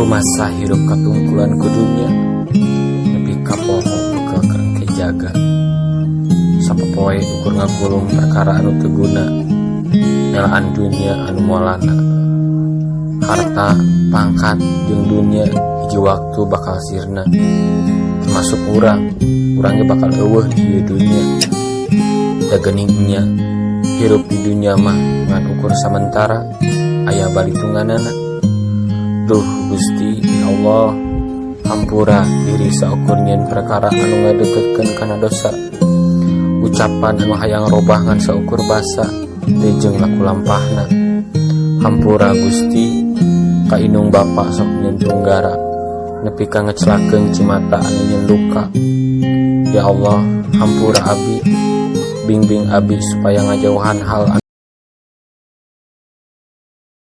Rumasa hirup katungkulan ku dunya, nepi ka poho bekel keur engke jaga. Sapopoe ukur ngagulung perkara anu teu guna, nelaan dunya anu moalana. Harta, pangkat, jeung dunya hiji waktu bakal sirna. Termasuk urang, urang ge bakal euweuh di ieu dunya. Da geuning nya, hirup di dunya mah ngan ukur samentara, aya balitunganana. Duh Gusti ya Allah, hampura diri saukur nyieun perkara anu ngadeukeutkeun kana dosa. Ucapan anu hayang robah ngan saukur basa, teu jeung laku lampahna. Hampura Gusti, ka indung bapa sok nyieun tunggara, nepi ka ngecelakeun cimata anu nyieun luka. Ya Allah, hampura abi, bimbing abi supaya ngajauhan hal anu